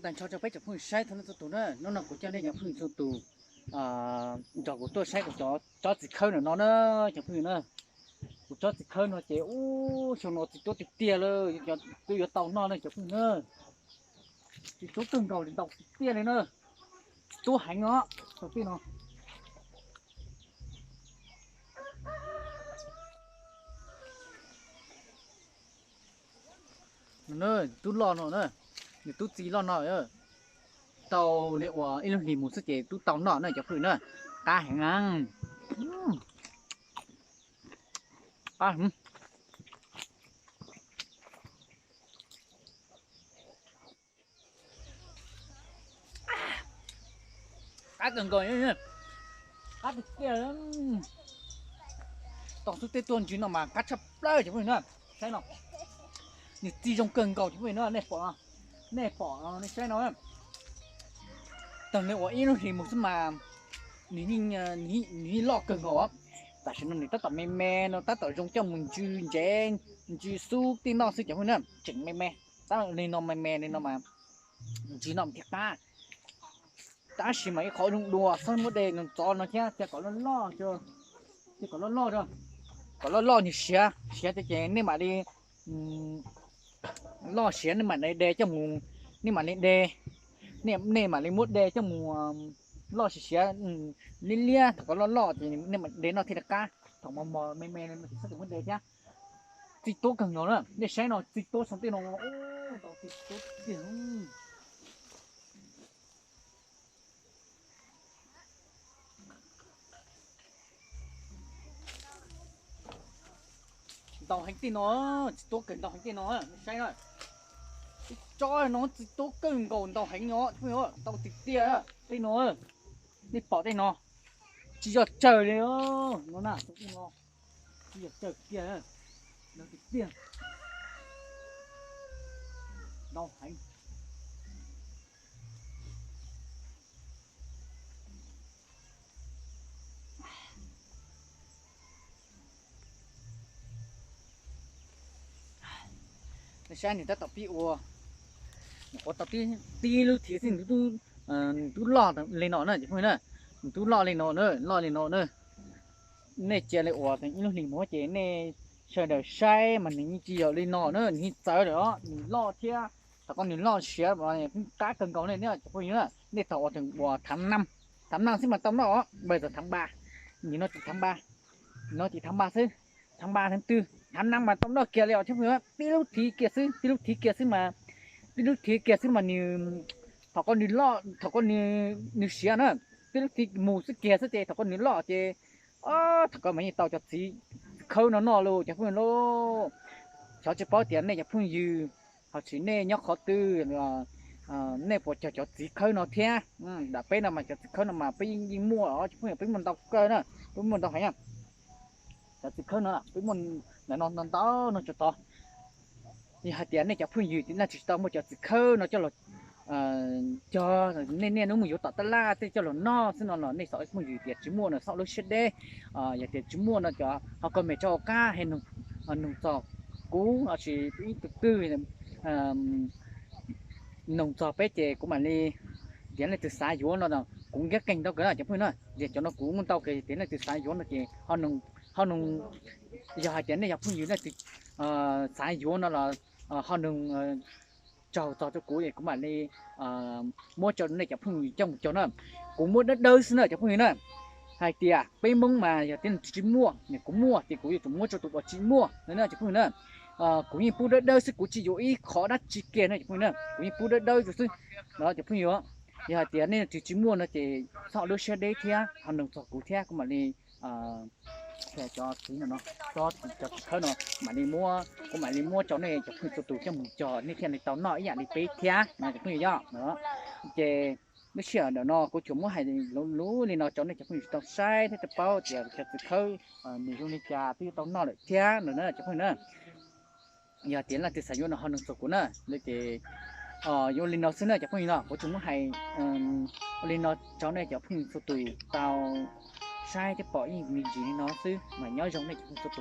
Tag nrho rau peb cov phooj ywg saib txhua leej txhua tus na, hnub no kuv coj nej cov phooj ywg txhua tus nrog kuv tuaj saib kuv cov tsob txiv khawb no na, cov phooj ywg na. Kuv tsob txiv khawb no ces ub, xyoo no txiv tuab tiag tiag lawm, twb yuav tau noj na cov phooj ywg na. Txiv tuab kawg nkaus li, ntau tiag tiag li na. Txiv tuab heev os, tau tej no. Tub loj no na, nws tub txiv loj no, tau li uas ib lub hlis mus xwb ces twb tau noj na cov phooj ywg na. Qab heev na. Qab heev. Qab kawg nkaus, qab tiag tiag. Tau xub teb tuaj ntsws no mas qab tshaj plaws cov phooj ywg na. Saib no, nws txi zoo kawg nkaus cov phooj ywg na, nej pom, nej pom, nej saib no. Tag li uas ib lub hlis mus xwb mas nws yeej, nws yeej loj kawg nkaus. Tam sim no nws tab tom me me no, tab tom zoo coj mus ntsws ntsev, ntsws xub tij noj xwb cov phooj ywg na, tseem me me. Tab li no me me li no mas ntsws noj thiaj qab. Tab sis mas ib qhov zoo dua xwb muab de nws ntxov no thiab, cia kom loj loj, cia kom loj loj, kom loj loj nws siav, siav ces nej mam li loj siav nej mam li de coj mus, nej mam li de, nej mam li muab de coj mus loj siav siav liab liab, thaum kom loj loj ces nej mam de noj thiaj li qab, thaum mos mos me me no ces txhob muab de thiab. Txi tuab kawg nkaus na, nej saib no, txi tuab xyoo tej no, tau txi tuab tiag. Ntau heev tej no, txi tuab kawg ntau heev tej no, nej saib na. Ib tsob no txi tuab kawg nkaus ntau heev no, ntau tiag tiag tej no. Nej pom tej no, tsis yog tsawg li no na, tej no tsis yog tsawg kiag, ntau tiag tiag, ntau heev. Nej saib nws tab tom pib ua, nyuam qhuav tau tib lub thiv xwb nws twb loj li no na cov phooj ywg na, nws twb loj li no na, loj li no na. Nej cia li uas ib lub hlis mus ces nej sawv daws saib mas nws yeej tsis yog li no na, nws yeej txawv lawm os, nws loj thiab. Thaum koj nws loj siav qab kawg nkaus ne cov phooj ywg na, nej thaum uas thav na, thav na xwb mas tau noj os, npawg txog thav npa, nim no tsis thav npa, nim no tsis thav npa xwb, thav npa thav twg thav na mas tau noj kiag li os cov phooj ywg. Tib lub thiv kiag xwb, tib lub thiv kiag xwb mas, tib lub thiv kiag xwb mas nws, thaum koj nws loj, thaum koj nws siav na, tib lub thiv mus xwb kiag xwb ces thaum koj nws loj ces, thaum koj mas yeej tau cov txiv khawb no noj lauj cov phooj ywg lauj. Xyov tsis paub tias nej cov phooj ywg ho tsis nej nyob qhov twg, nej puas cog cov txiv khawb no thiab. Nram peb no mas cov txiv khawb no mas peb yeej muaj os cov phooj ywg, peb muaj ntau kawg na, peb muaj ntau heev. Cov txiv khawb no peb muaj ntau ntau no tsuas tod. Yog hais tias nej cov phooj ywg tias nej tsis tau muaj cov txiv khawb no coj los cog, nej niaj hnub mus yuav tom tab laj tej coj los noj xwb no los nej xav phooj ywg tias tsis muaj no xob lub siab deb. Yog tias tsis muaj no cov ho comment rau hauv qab, noog txog kuv lossis ib tug twg, noog txog peb ces kuv mam li, tias leej twg xav yuav no kuv nkiab qeeg ntau kawg na cov phooj ywg na, tias cov no kuv muaj ntau kawg, tias leej twg xav yuav no ces ho noog, yog hais tias nej cov phooj ywg leej twg xav yuav no los ho noog tsaug txog rau kuv es kuv mam li muab rau nej cov phooj ywg coj mus cog na. Kuv muab dawb dawb xwb na cov phooj ywg na. Hais tias peb Hmoob mas yog tias nws tsis muaj, kuv muaj ces kuv yuav tsum muab rau tus uas tsis muaj no na cov phooj ywg na. Kuv yeej pub dawb dawb xwb, kuv tsis yuav ib qho dab tsi kiag na cov phooj ywg na, kuv yeej pub dawb dawb rau xwb. Cov phooj ywg, yog hais tias nej leej twg tsis muaj no ces txhob lub siab deb thiab ho noog txog kuv thiab kuv mam li, cov txiv no, cov txiv khawb no mam li muab, kuv mam li muab rau nej cov phooj ywg txhua tus coj mus cog nej thiaj li tau noj ib yam li peb thiab no cov phooj ywg yom. Ces lub sij hawm ntawm no kuv tsuas muab hais luv luv li no rau nej cov phooj ywg tau saib thiab tau paub tias cov txiv khawb nws zoo li cas twb yuav tau noj lawm thiab no na cov phooj ywg na. Yog tias leej twg xav yuav no ho noog txog kuv na. Ces yuav li no xwb na cov phooj ywg no, kuv tsuas muab hais ua li no rau nej cov phooj ywg txhua tus tau saib thiab pom ib me ntsis li no xwb mas nyob zoo nej cov phooj ywg txhua tus.